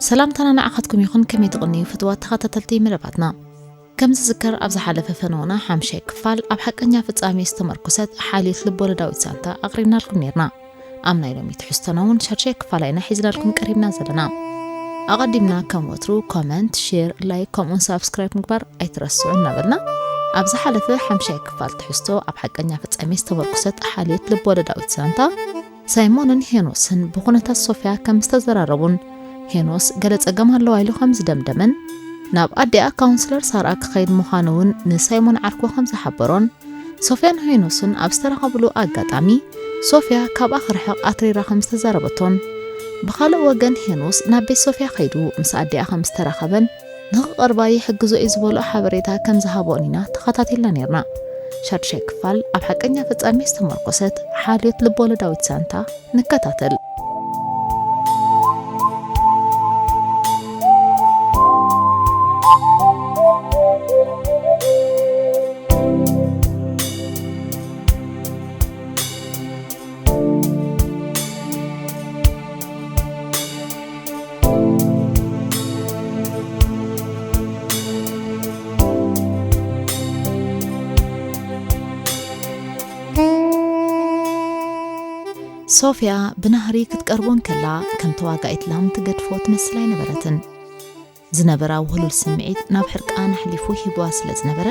ሰላምታና ንዓኻትኩም ይኹን። ከመይ ትቕንዩ ፍትዋት ተኸታተልቲ መደባትና? ከም ዝዝከር ኣብ ዝሓለፈ ፈነወና ሓምሻይ ክፋል ኣብ ሓቀኛ ፍጻሜ ዝተመርኮሰት ሓልዮት ልቦለዳዊት ዛንታ ኣቕሪብናልኩም ነይርና። ኣብ ናይ ሎሚ ትሕዝቶና እውን ሻድሻይ ክፋል ኣይና ሒዝናልኩም ቀሪብና ዘለና። ኣቐዲምና ከም ወትሩ ኮመንት፣ ሼር፣ ላይክ ከምኡን ሳብስክራይብ ምግባር ኣይትረስዑ እናበልና፣ ኣብ ዝሓለፈ ሓምሻይ ክፋል ትሕዝቶ ኣብ ሓቀኛ ፍጻሜ ዝተመርኮሰት ሓልዮት ልቦለዳዊት ዛንታ ሳይሞንን ሄኖስን ብኹነታት ሶፍያ ከም ዝተዘራረቡን ሄኖስ ገለ ጸገም ኣለዋ ኢሉ ከም ዝደምደመን ናብ ኣዲኣ ካውንስለር ሳራ ክኸይድ ምዃኑ እውን ንሳይሞን ዓርኩ ከም ዝሓበሮን ሶፍያን ሄኖስን ኣብ ዝተራኸብሉ ኣጋጣሚ ሶፍያ ካብኣ ክርሕቕ ኣትሪራ ከም ዝተዛረበቶን ብኻልእ ወገን ሄኖስ ናብ ቤት ሶፍያ ከይዱ ምስ ኣዲኣ ከም ዝተራኸበን ንኽቐርባ ይሕግዞ እዩ ዝበሎ ሓበሬታ ከም ዝሃቦን ኢና ተኸታቲልና ነይርና። ሻድሻይ ክፋል ኣብ ሓቀኛ ፍጻሜ ዝተመርኮሰት ሓልዮት ልቦለዳዊት ዛንታ ንከታተል። ሶፍያ ብናህሪ ክትቀርቦ እንከላ ከም ተዋጋኢት ላም ትገድፎ ትመስል ኣይነበረትን። ዝነበራ ውህሉል ስምዒት ናብ ሕርቃን ኣሕሊፉ ሂብዋ ስለ ዝነበረ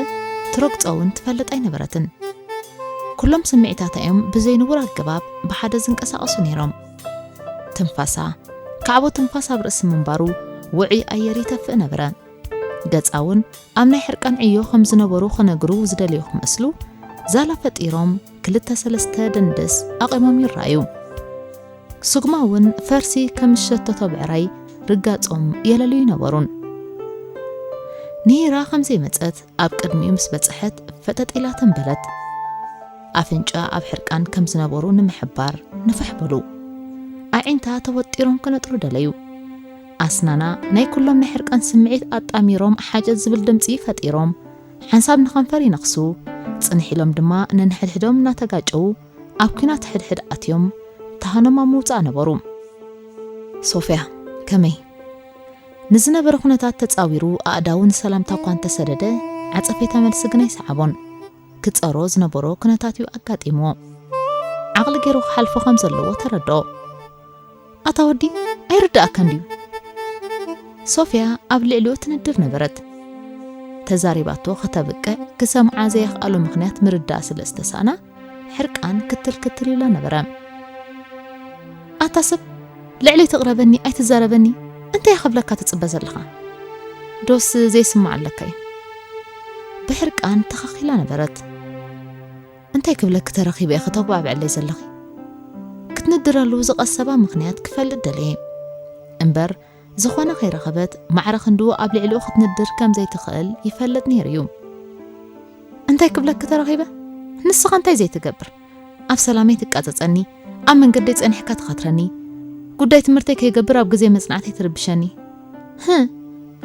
ትረግጾ እውን ትፈልጥ ኣይነበረትን። ኩሎም ስምዒታታ እዮም ብዘይንቡር ኣገባብ ብሓደ ዝንቀሳቐሱ ነይሮም። ትንፋሳ፣ ካዕቦ ትንፋስ ኣብ ርእሲ ምንባሩ ውዑይ ኣየር ይተፍእ ነበረ። ገጻ እውን ኣብ ናይ ሕርቃን ዕዮ ከም ዝነበሩ ክነግሩ ዝደለዩ ክመስሉ ዛላ ፈጢሮም ክልተ ሰለስተ ደንደስ ኣቒሞም ይረኣዩ። ስጉማ እውን ፈርሲ ከም ዝሸተቶ ብዕራይ ርጋጾም የለልዩ ነበሩን። ንሂራ ከም ዘይመጸት ኣብ ቅድሚኡ ምስ በጽሐት ፈጠጥ ኢላ ተንበለት። ኣፍንጫ ኣብ ሕርቃን ከም ዝነበሩ ንምሕባር ንፍሕ በሉ። ኣዒንታ ተወጢሮም ክነጥሩ ደለዩ። ኣስናና ናይ ኩሎም ናይ ሕርቃን ስምዒት ኣጣሚሮም ሓጨት ዝብል ድምጺ ፈጢሮም ሓንሳብ ንኸንፈር ይነኽሱ። ጽንሕ ኢሎም ድማ ነንሕድሕዶም እናተጋጨዉ ኣብ ኲናት ሕድሕድ ኣትዮም ተሃኖም ኣብ ምውጻእ ነበሩ። ሶፍያ፣ ከመይ? ንዝነበረ ኩነታት ተጻዊሩ ኣእዳዉ ንሰላምታ እኳ እንተሰደደ፣ ዓጸፌታ መልሲ ግን ኣይሰዓቦን። ክጸሮ ዝነበሮ ኩነታት እዩ ኣጋጢምዎ። ዓቕሊ ገይሩ ክሓልፎ ከም ዘለዎ ተረድኦ። ኣታ ወዲ፣ ኣይርድኣካን ድዩ? ሶፍያ ኣብ ልዕሊኡ ትንድር ነበረት። ተዛሪባቶ ከተብቅዕ ክሰምዓ ዘየኽኣሎ ምኽንያት ምርዳእ ስለ ዝተሳእና፣ ሕርቃን ክትል ክትል ኢላ ነበረ። ኣታ ሰብ፣ ልዕሊ ትቕረበኒ ኣይትዛረበኒ፣ እንታይ ክብለካ ትጽበ ዘለኻ? ዶስ ዘይስማዕ ኣለካ እዩ? ብሕርቃን ተኸኺላ ነበረት። እንታይ ክብለኪ ተረኺበ ኢኺ ተጉባዕብዐለይ ዘለኺ? ክትንድረሉ ዝቐሰባ ምኽንያት ክፈልጥ ደለየ። እምበር፣ ዝኾነ ከይረኸበት ማዕረ ክንድኡ ኣብ ልዕሊኡ ክትንድር ከም ዘይትኽእል ይፈልጥ ነይሩ እዩ። እንታይ ክብለኪ ተረኺበ? ንስኻ እንታይ ዘይትገብር? ኣብ ሰላመይ ትቃጸጸኒ፣ ኣብ መንገደይ ጸኒሕካ ትኸትረኒ፣ ጉዳይ ትምህርተይ ከይገብር ኣብ ግዜ መጽናዕተይ ትርብሸኒ። ህእ፣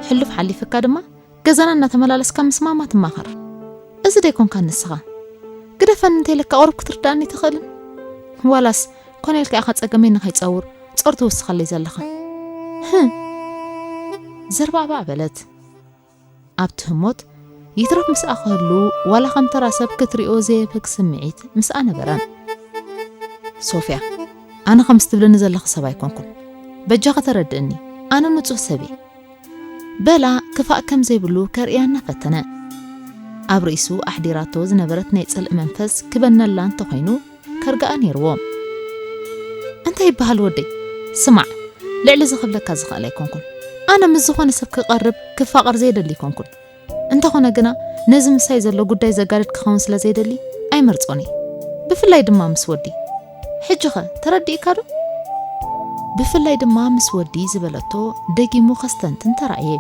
ሕሉፍ ሓሊፍካ ድማ ገዛና እናተመላለስካ ምስ ማማ ትማኸር። እዚ ዶ ኣይኮንካን ንስኻ? ግደፈኒ እንተኢለካ ቁሩብ ክትርድኣኒ ትኽእልን? ዋላስ ኮነ ኢልካ ኢኻ ጸገመይ ንኸይጸውር ጾር ትውስኸለይ ዘለኻ? ህም! ዘርባዕባዕ በለት። ኣብቲ ህሞት ይትረፍ ምስኣ ክህሉ ዋላ ከም ተራ ሰብ ክትሪኦ ዘየብህግ ስምዒት ምስኣ ነበረ። ሶፍያ፣ ኣነ ከምዚ ትብለኒ ዘለኺ ሰብ ኣይኮንኩን። በጃኺ ተረድእኒ። ኣነ ንጹህ ሰብ እየ። በላ ክፋእ ከም ዘይብሉ ከርእያ እናፈተነ። ኣብ ርእሱ ኣሕዲራቶ ዝነበረት ናይ ጽልኢ መንፈስ ክበነላ እንተኾይኑ ከርግኣ ነይርዎ። እንታይ ይበሃል ወደይ? ስማዕ፣ ልዕሊ እዚ ክብለካ ዝኽእል ኣይኮንኩን። ኣነ ምስ ዝኾነ ሰብ ክቐርብ ክፋቐር ዘይደሊ ኣይኮንኩን። እንተኾነ ግና ነዚ ምሳይ ዘሎ ጉዳይ ዘጋድድ ክኸውን ስለ ዘይደሊ ኣይመርጾን እየ። ብፍላይ ድማ ምስ ወዲ። ሕጂ ኸ ተረዲእካ ዶ? ብፍላይ ድማ ምስ ወዲ ዝበለቶ ደጊሙ ከስተንትን ተራእየ።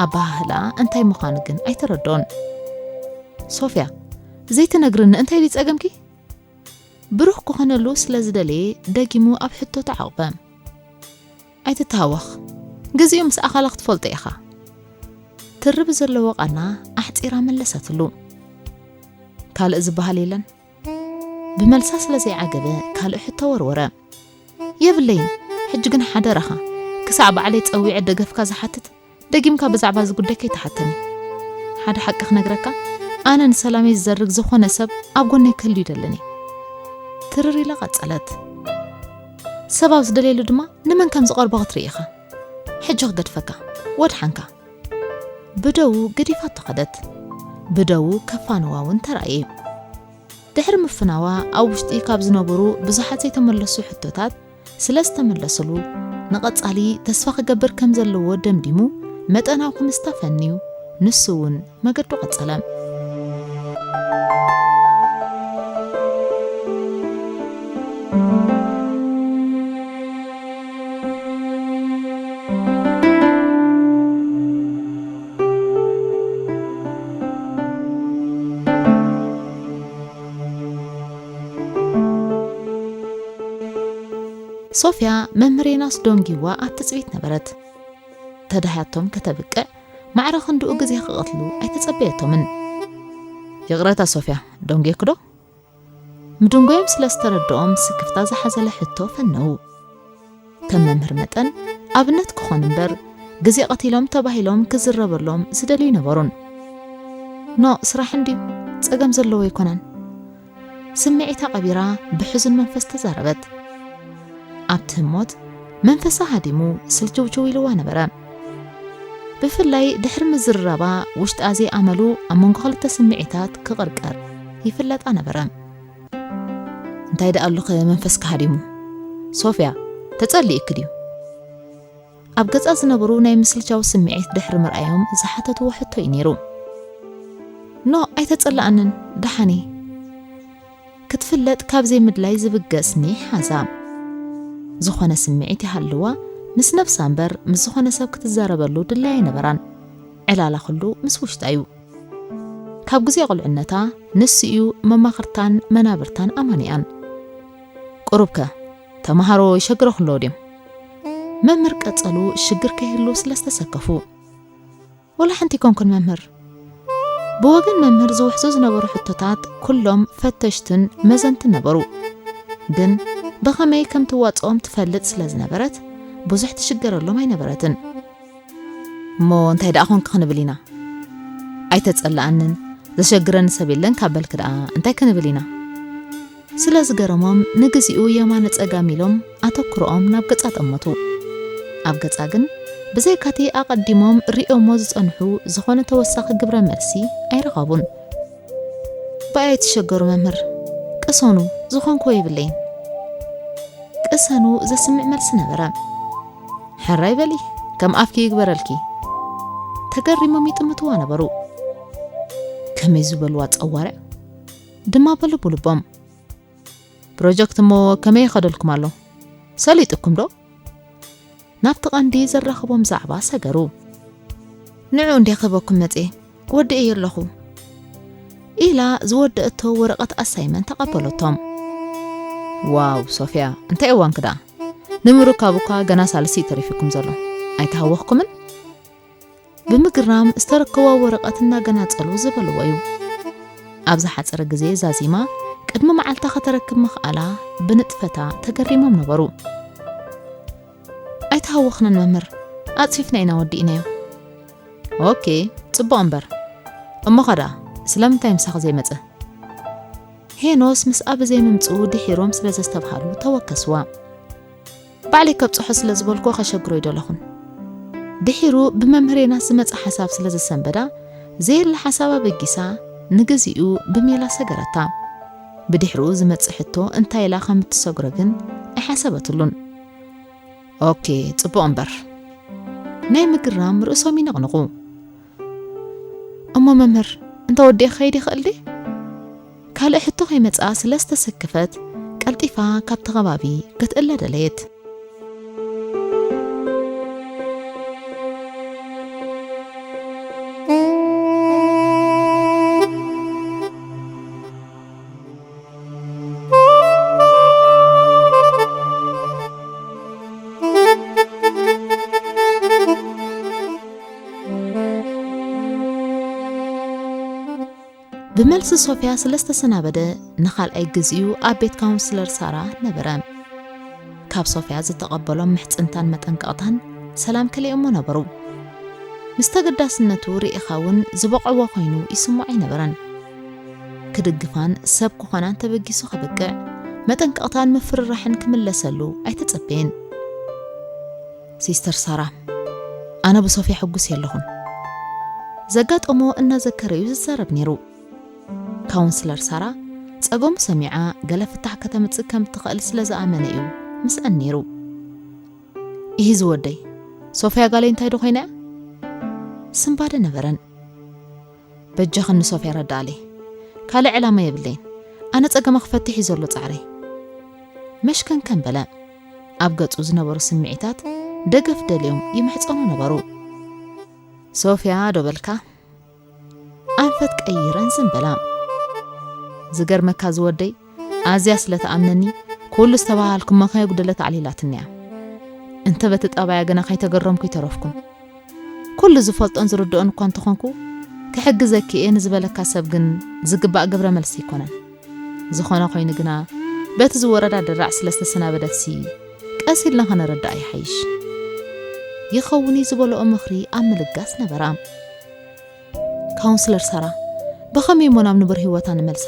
ኣበሃህላ እንታይ ምዃኑ ግን ኣይተረድኦን። ሶፍያ፣ ዘይትነግርኒ እንታይ ድዩ ጸገምኪ? ብሩህ ክኾነሉ ስለ ዝደለየ ደጊሙ ኣብ ሕቶ ተዓቑበ። ኣይትተሃወኽ፣ ግዚኡ ምስ ኣኸለ ክትፈልጦ ኢኻ። ትርብ ዘለዎ ቃና ኣሕጺራ መለሰትሉ። ካልእ ዝበሃል የለን። ብመልሳ ስለ ዘይዓገበ ካልእ ሕቶ ወርወረ። የብለይን፣ ሕጂ ግን ሓደራኻ፣ ክሳዕ ባዕለይ ጸዊዐ ደገፍካ ዝሓትት፣ ደጊምካ ብዛዕባ እዚ ጉዳይ ከይትሓተኒ። ሓደ ሓቂ ክነግረካ፣ ኣነ ንሰላመይ ዝዘርግ ዝኾነ ሰብ ኣብ ጎነይ ክህሉ ይደልን እየ። ትርር ኢላ ቀጸለት። ሰብ ኣብ ዝደልየሉ ድማ ንመን ከም ዝቐርቦ ክትርኢ ኢኻ። ሕጂ ክገድፈካ፣ ወድሓንካ። ብደዉ ገዲፋቶ ኸደት። ብደዉ ከፋንዋ እውን ተራእየ። ድሕሪ ምፍናዋ ኣብ ውሽጢ ካብ ዝነበሩ ብዙሓት ዘይተመለሱ ሕቶታት ስለ ዝተመለሱሉ፣ ንቐጻሊ ተስፋ ክገብር ከም ዘለዎ ደምዲሙ፣ መጠናዊ ክምስታ ፈንዩ፣ ንሱ እውን መገዱ ቀጸለ። ሶፍያ መምህር ዮናስ ዶንጊዋ ኣብ ትጽቢት ነበረት። ተዳህያቶም ከተብቅዕ፣ ማዕረ ክንድኡ ግዜ ክቐትሉ ኣይተጸበየቶምን። ይቕረታ ሶፍያ፣ ደንጉየኪ ዶ? ምድንጓዮም ስለ ዝተረድኦም ስክፍታ ዝሓዘለ ሕቶ ፈነዉ። ከም መምህር መጠን ኣብነት ክኾኑ እምበር ግዜ ቀቲሎም ተባሂሎም ክዝረበሎም ዝደልዩ ኣይነበሩን። ኖእ፣ ስራሕ እንድዩ፣ ጸገም ዘለዎ ኣይኮነን። ስምዒታ ቀቢራ ብሕዙን መንፈስ ተዛረበት። ኣብቲ ህሞት መንፈሳ ሃዲሙ ስልችውችው ኢልዋ ነበረ። ብፍላይ ድሕሪ ምዝርራባ ውሽጣ ዘይኣመሉ ኣብ መንጎ ክልተ ስምዒታት ክቕርቀር ይፍለጣ ነበረ። እንታይ ደኣ ኣሉኸ መንፈስካ ሃዲሙ? ሶፍያ፣ ተጸሊእኪ ድዩ? ኣብ ገጻ ዝነበሩ ናይ ምስልቻው ስምዒት ድሕሪ ምርኣዮም ዝሓተትዎ ሕቶ እዩ ነይሩ። ኖእ፣ ኣይተጸላኣንን፣ ደሓን እየ። ክትፍለጥ ካብ ዘይምድላይ ዝብገስ ኒሕ ሓዛ። ዝኾነ ስምዒት ይሃልዋ፣ ምስ ነብሳ እምበር ምስ ዝኾነ ሰብ ክትዛረበሉ ድላይ ኣይነበራን። ዕላላ ኩሉ ምስ ውሽጣ እዩ። ካብ ግዜ ቁልዕነታ ንሱ እዩ መማኽርታን መናብርታን ኣማኒኣን። ቁሩብከ ተማሃሮ ይሸግረኹ ኣለዉ ድዮም? መምህር ቀጸሉ ሽግር ከይህሉ ስለ ዝተሰከፉ። ወላ ሓንቲ ኣይኮንኩን መምህር። ብወገን መምህር ዝውሕዙ ዝነበሩ ሕቶታት ኩሎም ፈተሽትን መዘንትን ነበሩ። ግን ብኸመይ ከም ትዋጽኦም ትፈልጥ ስለ ዝነበረት ብዙሕ ትሽገረሎም ኣይነበረትን። እሞ እንታይ ደኣ ኾንኪ ክንብል ኢና? ኣይተጸላኣንን፣ ዘሸግረኒ ሰብ የለን ካብ በልኪ ደኣ እንታይ ክንብል ኢና? ስለ ዝገረሞም ንግዚኡ የማነ ጸጋም ኢሎም ኣተኩሮኦም ናብ ገጻ ጠመቱ። ኣብ ገጻ ግን ብዘይካቲ ኣቐዲሞም ሪኦሞ ዝጸንሑ ዝኾነ ተወሳኺ ግብረ መልሲ ኣይረኸቡን። ብኣይ ኣይትሸገሩ መምህር፣ ቅሰኑ፣ ዝኾንክዎ የብለይን። ቅሰኑ ዘስምዕ መልሲ ነበረ። ሕራይ በሊ፣ ከም ኣፍኪ ይግበረልኪ። ተገሪሞም ይጥምትዋ ነበሩ። ከመይ ዝበልዋ ጸዋርዕ ድማ በሉ ብልቦም። ፕሮጀክት እሞ ከመይ ይኸደልኩም ኣሎ? ሰሊጥኩም ዶ? ናብቲ ቀንዲ ዘራኽቦም ዛዕባ ሰገሩ። ንዑ እንድየ ክህበኩም መጽየ፣ ወዲኤዮ ኣለኹ። ኢላ ዝወደእቶ ወረቐት ኣሳይመንት ተቐበለቶም። ዋው ሶፍያ፣ እንታይ እዋንኪ ደኣ? ንምርካቡ እኳ ገና ሳልሲ እዩ ተሪፉኩም ዘሎ። ኣይተሃወኽኩምን? ብምግራም ዝተረከቦ ወረቐት እናገናጸሉ ዝበልዎ እዩ። ኣብ ዝሓጸረ ግዜ ዛዚማ ቅድሚ መዓልታ ከተረክብ ምኽኣላ ብንጥፈታ ተገሪሞም ነበሩ። ኣይተሃወኽናን መምህር፣ ኣጽፊፍና ኢና ወዲእናዮ። ኦኬ፣ ጽቡቕ እምበር። እሞ ኸዳ ስለምንታይ ምሳኺ ዘይመጸ? ሄኖስ ምስኣ ብዘይምምጽኡ ድሒሮም ስለ ዘስተብሃሉ ተወከስዋ። ባዕለይ ከብጽሖ ስለ ዝበልኩ ከሸግሮ ኣይደለኹን። ድሒሩ ብመምህር ዮናስ ዝመጸ ሓሳብ ስለ ዘሰንበዳ፣ ዘየለ ሓሳብ ኣበጊሳ ንግዚኡ ብሜላ ሰገረታ። ብድሕሪኡ ዝመጽእ ሕቶ እንታይ ኢላ ከም እትሰግሮ ግን ኣይሓሰበትሉን። ኦኬ፣ ጽቡቕ እምበር። ናይ ምግራም ርእሶም ይነቕንቑ። እሞ መምህር፣ እንተ ወዲኤ ክኸይድ ይኽእል ድየ? ካልእ ሕቶ ከይመጽኣ ስለ ዝተሰከፈት፣ ቀልጢፋ ካብቲ ከባቢ ክትእለ ደለየት። ብመልሲ ሶፍያ ስለ ዝተሰናበደ፣ ንኻልኣይ ግዜኡ ኣብ ቤት ካውንስለር ሳራ ነበረ። ካብ ሶፍያ ዝተቐበሎም ምሕጽንታን መጠንቀቕታን ሰላም ከሊኦሞ ነበሩ። ምስ ተገዳስነቱ ርኢኻ እውን ዝበቕዕዎ ኮይኑ ይስምዖ ኣይነበረን። ክድግፋን ሰብ ክኾናን ተበጊሱ ከብቅዕ፣ መጠንቀቕታን ምፍርራሕን ክምለሰሉ ኣይተጸበየን። ሲስተር ሳራ፣ ኣነ ብሶፍያ ሕጉስ የለኹን። ዘጋጠሞ እናዘከረ እዩ ዝዛረብ ነይሩ። ካውንስለር ሳራ ጸገሙ ሰሚዓ ገለ ፍታሕ ከተምጽእ ከም እትኽእል ስለ ዝኣመነ እዩ ምስአን ነይሩ። ይሂ ዝወደይ፣ ሶፍያ ጋለይ እንታይ ዶ ኮይና እያ? ስንባደ ነበረን። በጃኽኒ ሶፍያ ረዳኣለይ። ካልእ ዕላማ የብለይን። ኣነ ጸገማ ክፈትሕ እዩ ዘሎ ጻዕረይ። መሽከንከን በለ። ኣብ ገጹ ዝነበሩ ስምዒታት ደገፍ ደልዮም ይምሕጸኑ ነበሩ። ሶፍያ ዶ በልካ? ኣንፈት ቀይረን ዝም በላ። ዝገርመካ ዝወደይ፣ ኣዝያ ስለ ትኣምነኒ፣ ኩሉ ዝተባሃልኩሞ ከየጉደለት ኣዕሊላትኒ እያ። እንተ በቲ ጠባያ ገና ከይተገረምኩ ይተረፍኩን። ኩሉ ዝፈልጦን ዝርድኦን እኳ እንተኾንኩ፣ ክሕግዘኪ እየ ንዝበለካ ሰብ ግን ዝግባእ ግብረ መልሲ ኣይኮነን። ዝኾነ ኮይኑ ግና፣ በቲ ዝወረዳ ድራዕ ስለ ዝተሰናበደትሲ፣ ቀስ ኢልና ከነረድኣ ይሓይሽ። ይኸውን እዩ ዝበልኦ ምኽሪ ኣብ ምልጋስ ነበራ። ካውንስለር ሳራ፣ ብኸመይ እሞ ናብ ንቡር ህይወታ ንመልሳ?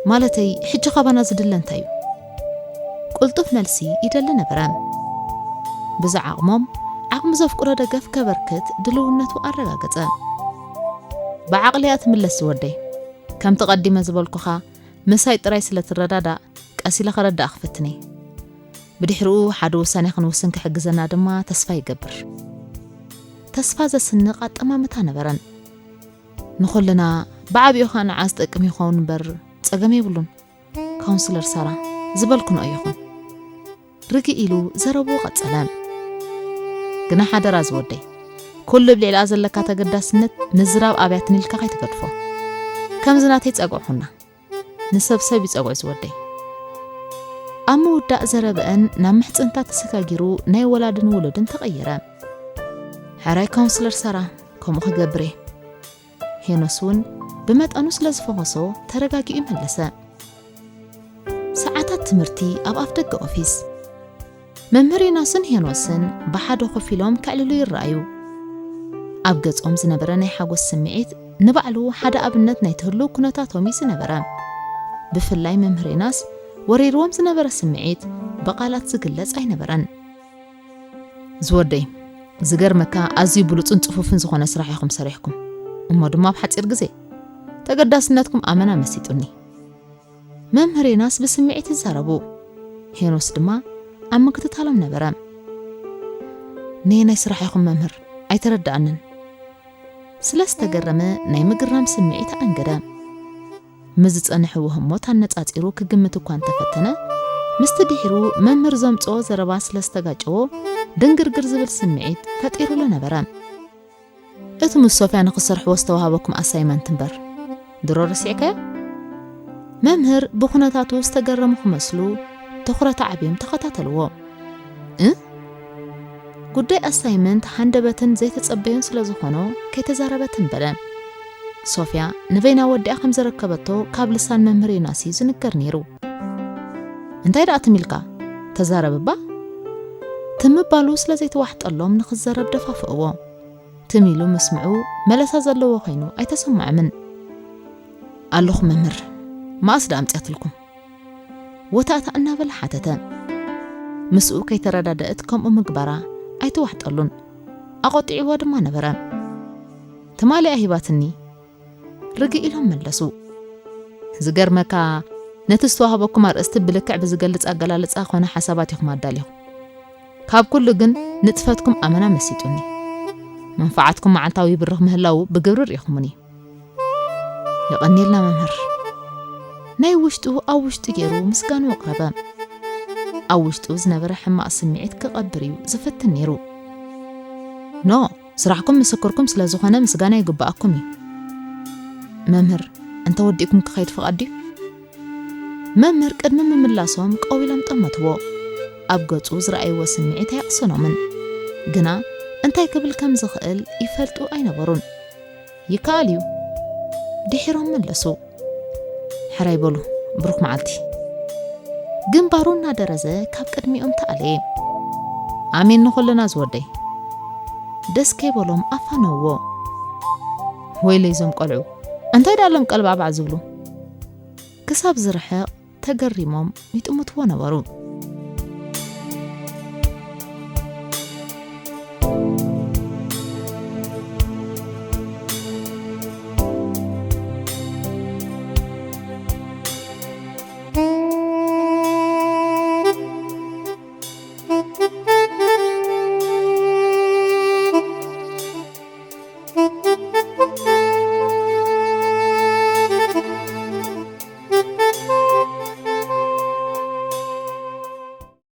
ማለተይ፣ ሕጂ ካባና ዝድለ እንታይ እዩ? ቅልጡፍ መልሲ ይደሊ ነበረ። ብዝዓቕሞም፣ ዓቕሚ ዘፍቅዶ ደገፍ ከበርክት ድልውነቱ ኣረጋገጸ። ብዓቕሊ እያ ትምለስ ዝወደይ። ከምቲ ቀዲመ ዝበልኩኻ፣ ምሳይ ጥራይ ስለ ትረዳዳእ፣ ቀስ ኢለ ከረዳእ ክፍትን እየ። ብድሕሪኡ ሓደ ውሳኔ ክንውስን ክሕግዘና ድማ ተስፋ ይገብር። ተስፋ ዘስንቕ ኣጠማምታ ነበረን። ንኹልና ብዓቢኡ ኸኣ ንዓ ዝጠቅም ይኸውን እምበር ጸገም የብሉን። ካውንስለር ሳራ፣ ዝበልክንኦ ይኹን። ርግእ ኢሉ ዘረብኡ ቀጸለ። ግና ሓደራ ዝወደይ፣ ኩሉ ኣብ ልዕሊኣ ዘለካ ተገዳስነት ምዝራብ ኣብያትኒ ኢልካ ከይትገድፎ። ከምዚ ናተይ ጸግዑ ኩና። ንሰብ ሰብ ይጸግዑ ዝወደይ። ኣብ ምውዳእ ዘረበአን ናብ ምሕጽንታ ተሰጋጊሩ ናይ ወላድን ውሉድን ተቐየረ። ሕራይ ካውንስለር ሳራ፣ ከምኡ ክገብር እየ። ሄኖስ እውን ብመጠኑ ስለ ዝፈኾሶ ተረጋጊኡ መለሰ። ሰዓታት ትምህርቲ ኣብ ኣፍ ደገ ኦፊስ። መምህር ዮናስን ሄኖስን ብሓደ ኮፍ ኢሎም ከዕልሉ ይረኣዩ። ኣብ ገጾም ዝነበረ ናይ ሓጎስ ስምዒት ንባዕሉ ሓደ ኣብነት ናይቲ ህሉው ኩነታቶም እዩ ዝነበረ። ብፍላይ መምህር ዮናስ ወሪርዎም ዝነበረ ስምዒት ብቓላት ዝግለጽ ኣይነበረን። ዝወደይ፣ ዝገርመካ ኣዝዩ ብሉጽን ጽፉፍን ዝኾነ ስራሕ ኢኹም ሰሪሕኩም። እሞ ድማ ኣብ ሓጺር ግዜ። ተገዳስነትኩም ኣመና መሲጡኒ። መምህር ዮናስ ብስምዒት ይዛረቡ። ሄኖስ ድማ ኣብ ምክትታሎም ነበረ። ነየናይ ስራሕ ኢኹም መምህር? ኣይተረድኣንን። ስለ ዝተገረመ ናይ ምግራም ስምዒት ኣንገደ። ምስ ዝጸንሕዎ ህሞት ኣነጻጺሩ ክግምት እኳ እንተፈተነ፣ ምስቲ ድሒሩ መምህር ዘምጽኦ ዘረባ ስለ ዝተጋጨዎ ድንግርግር ዝብል ስምዒት ፈጢሩሉ ነበረ። እቲ ምስ ሶፍያ ንኽሰርሕዎ ዝተዋህበኩም ኣሳይመንት እምበር፣ ድሮ ረሲዕካዮ? መምህር ብኹነታቱ ዝተገረሙ ክመስሉ ትኹረት ኣዕብዮም ተኸታተልዎ። እ? ጉዳይ ኣሳይመንት ሃንደበትን ዘይተጸበዮን ስለ ዝኾኖ ከይተዛረበ ተንበለ። ሶፍያ ንበይና ወዲኣ ከም ዘረከበቶ ካብ ልሳን መምህር ዮናስ እዩ ዝንገር ነይሩ። እንታይ ደኣ ትም ኢልካ? ተዛረብ እባ? ትም ምባሉ ስለ ዘይተዋሕጠሎም ንኽዘረብ ደፋፍእዎ። ትም ኢሉ ምስምዑ መለሳ ዘለዎ ኮይኑ ኣይተሰምዖምን። ኣለኹ መምህር፣ መኣስ ደኣ ኣምጽኣትልኩም? ወታእታ እናበለ ሓተተ። ምስኡ ከይተረዳደእት ከምኡ ምግባራ ኣይተዋሕጠሉን። ኣቖጢዕዎ ድማ ነበረ። ትማሊ እያ ሂባትኒ። ርግእ ኢሎም መለሱ። ዝገርመካ፣ ነቲ ዝተዋህበኩም ኣርእስቲ ብልክዕ ብዝገልጽ ኣገላልጻ ኮነ ሓሳባት ኢኹም ኣዳሊኹም። ካብ ኩሉ ግን ንጥፈትኩም ኣመና መሲጡኒ። መንፋዓትኩም መዓልታዊ ይብርኽ ምህላዉ ብግብሪ ርኢኹምኒ። የቐንየልና መምህር። ናይ ውሽጡ ኣብ ውሽጡ ገይሩ ምስጋኑ ኣቕረበ። ኣብ ውሽጡ ዝነበረ ሕማቕ ስምዒት ክቐብር እዩ ዝፍትን ነይሩ። ኖ፣ ስራሕኩም ምስክርኩም ስለ ዝኾነ ምስጋና ይግብኣኩም እዩ። መምህር፣ እንተ ወዲእኩም ክኸይድ ፍቓድ ድዩ? መምህር ቅድሚ ምምላሶም ቀው ኢሎም ጠመትዎ። ኣብ ገጹ ዝረኣይዎ ስምዒት ኣየቕሰኖምን። ግና እንታይ ክብል ከም ዝኽእል ይፈልጡ ኣይነበሩን። ይከኣል እዩ። ድሒሮም መለሱ። ሕራይ በሉ፣ ብሩኽ መዓልቲ። ግንባሩ እናደረዘ ካብ ቅድሚኦም ተኣለየ። ኣሜን ንኹልና ዝወደይ። ደስ ከይበሎም ኣፋነውዎ። ወይለይ እዞም ቆልዑ፣ እንታይ ደኣሎም ቀልባዕባዕ ዝብሉ? ክሳብ ዝርሕቕ ተገሪሞም ይጥምትዎ ነበሩ።